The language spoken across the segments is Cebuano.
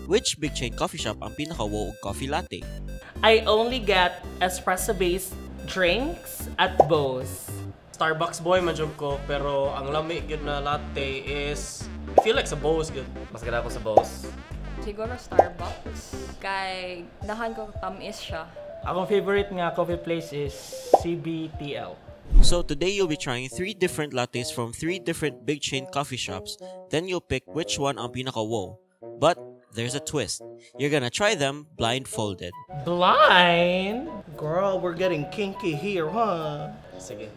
Which big chain coffee shop ang pinaka-wow og coffee latte? I only get espresso-based drinks at Bo's. Starbucks boy man jud ko, pero ang lami gyud na latte is I feel like sa Bo's gyud. Mas gana ako sa Bo's. Siguro Starbucks. Kay dahan ko tamis siya. Akong favorite nga coffee place is CBTL. So today you'll be trying 3 different lattes from 3 different big chain coffee shops. Then you'll pick which one ang pinaka-wow. But there's a twist. You're gonna try them blindfolded. Blind? Girl, we're getting kinky here, huh? Sige.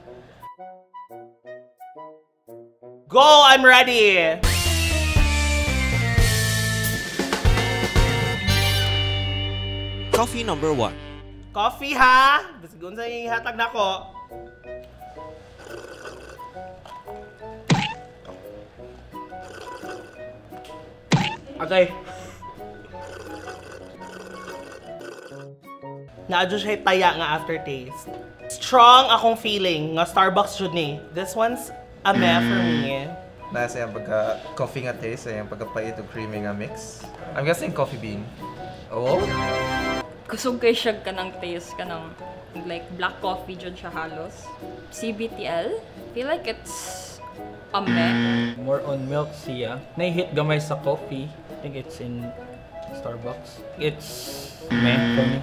Go! I'm ready! Coffee number 1. Coffee, ha? Bisag unsa ihatag nako. Agay. Naadyo siya taya nga aftertaste. Strong akong feeling nga Starbucks jud ni. This one's a meh for me. Nasa yung pagka coffee nga taste, yung pagkapait o creamy nga mix. I'm guessing coffee bean. Oh? Kusog kay siya kanang taste, kanang like black coffee jud siya halos. CBTL? Feel like it's a meh. More on milk siya. Nai-hit gamay sa coffee. I think it's in Starbucks. It's meh for me.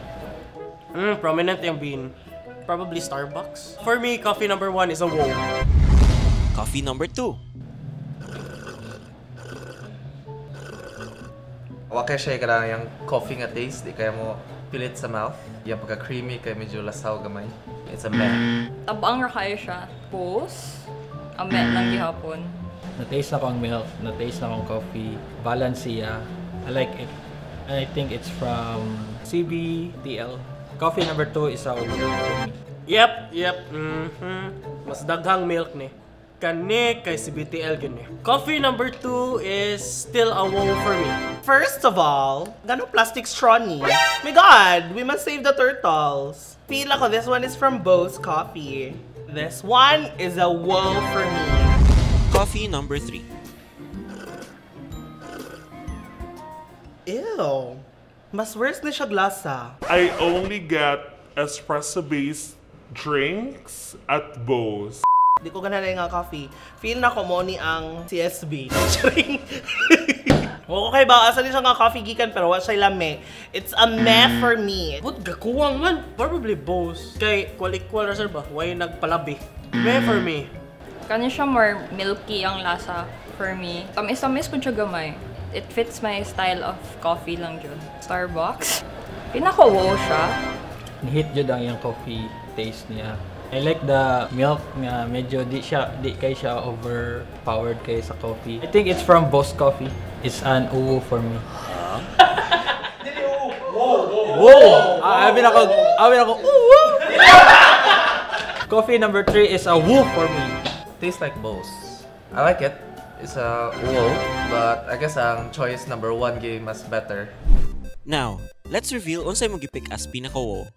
Prominent yung bean. Probably Starbucks. For me, coffee number 1 is a wow. Coffee number 2. Wa kay siya kada yung coffee nga taste, di kaya mo pilit sa mouth. Yung pagka-creamy kay medyo lasaw gamay. It's a meh. Tabang ra kayo siya. Bo's, a meh lang gihapon. Na-taste na ko ang milk, na-taste na ko ang coffee. Balance siya. I like it. And I think it's from CBTL. Coffee number 2 is a wow for me. Yep. Mas daghang milk ni. Kani kay CBTL gyud ni. Coffee number 2 is still a wow for me. First of all, ganong plastic straw ni. My God, we must save the turtles. Feel ako this one is from Bo's Coffee. This one is a wow for me. Coffee number 3. Ew. Mas worse ni siya glasa. I only get espresso-based drinks at Bo's. Di ko ganahan nga coffee. Feel na ko mo ni ang CSB. Charing. Wako kay ba asa ni siya nga coffee gikan pero wa siya lami. It's a meh for me. But gakuwang man. Probably Bo's. Kay equal ra sir ba? Why nagpalabi? Meh for me. Kani siya more milky ang lasa for me. Tamis-tamis pud siya gamay. It fits my style of coffee lang jud. Starbucks. Pinaka-wow siya. Hit jud ang iyang coffee taste niya. I like the milk nga medyo di kay siya overpowered kay sa coffee. I think it's from Bo's Coffee. It's an uwu for me. Huh? Whoa! Abi na ko uwu. Coffee number 3 is a woo for me. Tastes like Bo's. I like it. It's a woo, but I guess ang choice number 1 game is better. Now, let's reveal unsay mo gipick as pinaka-wow.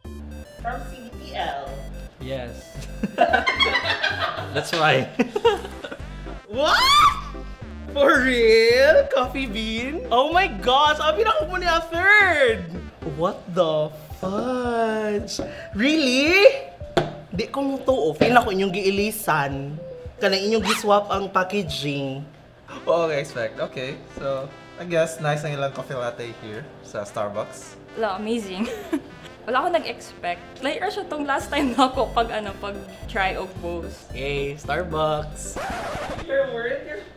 From CBTL. Yes. That's why. What? For real? Coffee bean? Oh my gosh! Abi na ko mo niya third! What the fudge? Really? Di ko mo tuo. Feel na ko inyong giilisan. Kanang inyong giswap ang packaging. Well, okay, expect. Okay, so I guess nice ang ilang coffee latte here sa Starbucks. Wala, amazing. Wala ako nag-expect. Later siya tong last time na ako pag try og Bo's. Yay, Starbucks.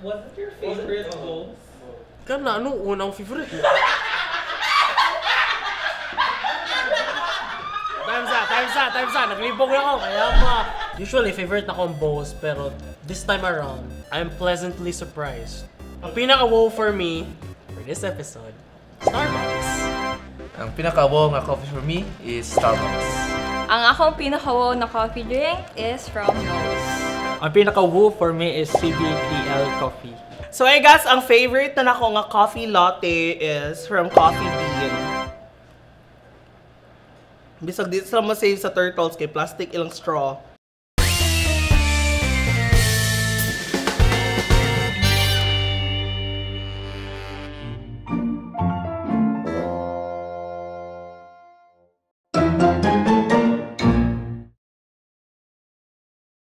Was it your favorite Bo's? Kana, ano unang favorite mo? Times sa. Naglibog na ako, kaya ma. Usually, favorite na akong Bo's, pero this time around, I'm pleasantly surprised. Ang pinaka-wow for me, for this episode, Starbucks. Ang pinaka-wow nga coffee for me is Starbucks. Ang akong pinaka-wow na coffee drink is from Bo's. Ang pinaka-wow for me is CBTL coffee. So I guess ang favorite na nako nga coffee latte is from Coffee Bean. Bisag di sila ma-save sa turtles kay plastic ilang straw.